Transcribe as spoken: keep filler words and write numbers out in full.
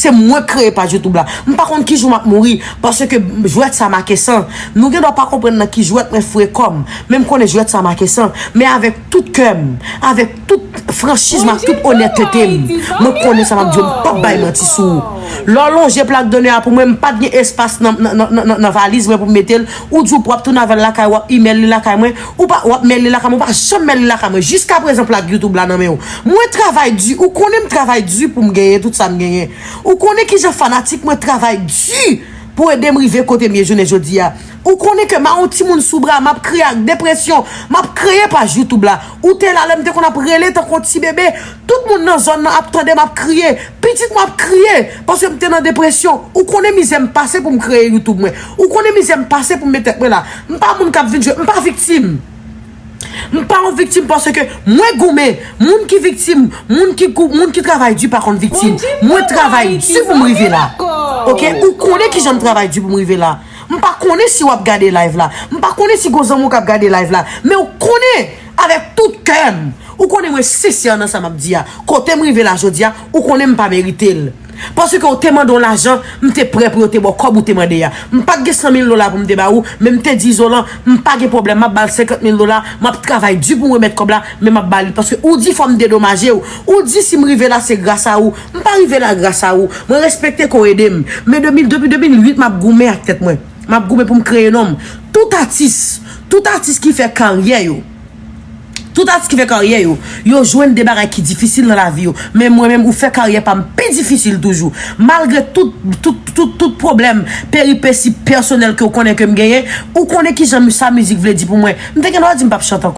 Se mwen k kreye paj YouTube la. M pa konn ki jou m ap mouri, paske jwèt sa make san. Nou gen dwa pa konprann nan ki jwèt mwen fre kò m, men m konnen jwèt sa make san. Men avèk tout kè m, avèk tout franchiz m, ak tout onètete m, mwen konnen sa m ap di yo, m p ap bay manti sou ou. Lè w lonje plak done a pou mwen, m pa t gen espas nan, nan, nan, nan, nan valiz mwen pou m mete l. Ou di w p w ap tounen avè l lakay, w ap imèl li lakay mwen, ou pa, w ap mèl li lakay mwen, ou pa janm mèl li lakay mwen. Jiskaprezan plak YouTube la nan men w. Mwen travay di, ou konnen m travay di pou m genyen tout sa m genyen. Ou konnen kijan fanatik mwen travay di pou ede m rive kote m ye jounen jodi a. Ou konnen ke m a yon timoun sou bra, m ap kriye ak depresyon, m ap kreye paj YouTube la. Ou te la lè m te konn ap rele tankou yon ti bebe. Tout moun nan zòn nan ap tande m ap kriye. Pitit mwen ap kriye paske m te nan depresyon. Ou konnen mizè m pase pou m kreye YouTube mwen. Ou konnen mizè m pase pou m met tèt mwen la. M pa moun k ap vin jwe, m pa viktim. M pa yon viktim paske mwen goumen. Moun ki viktim, moun ki gou- moun ki travay di pa konn viktim. Mwen travay di pou m rive la. Oke? Ou konnen kijan m travay di pou m rive la. M pa konnen si w ap gade live la. M pa konnen si gon zanmi w k ap gade live la. Men ou konnen avèk tout kè m. Ou konnen mwen sensè nan sa m ap di a. Kote m rive la jodi a, ou konnen m pa merite l. Paske ou te mande yon lajan, m te prè pou yo te ba w kòb ou te mande a. M pa t gen san mil dola pou m te ba ou, men m te di Izolan, m pa gen pwoblèm, m ap ba l senkant mil dola, m ap travay di pou m remèt kòb la, men m ap ba li l. Paske ou di fò m dedomaje w. Ou di si m rive la se gras a ou. M pa rive la gras a ou. Mwen respekte ke w ede m. Men de mil, depi de mil uit, m ap goumen ak tèt mwen. M ap goumen pou m kreye non m. Tout atis, tout atis ki fè karyè yo, tout atis ki fè karyè yo, yo jwenn de bagay ki difisil nan lavi yo. Men mwen menm, ou fè karyè pa m pi difisil toujou. Malgre tout, tout, tout, tout pwoblèm, peripesi pèsonèl ke w konnen ke m genyen, ou konnen kijan sa mizik vle di pou mwen. M te gen dwa di m p ap chante ankò.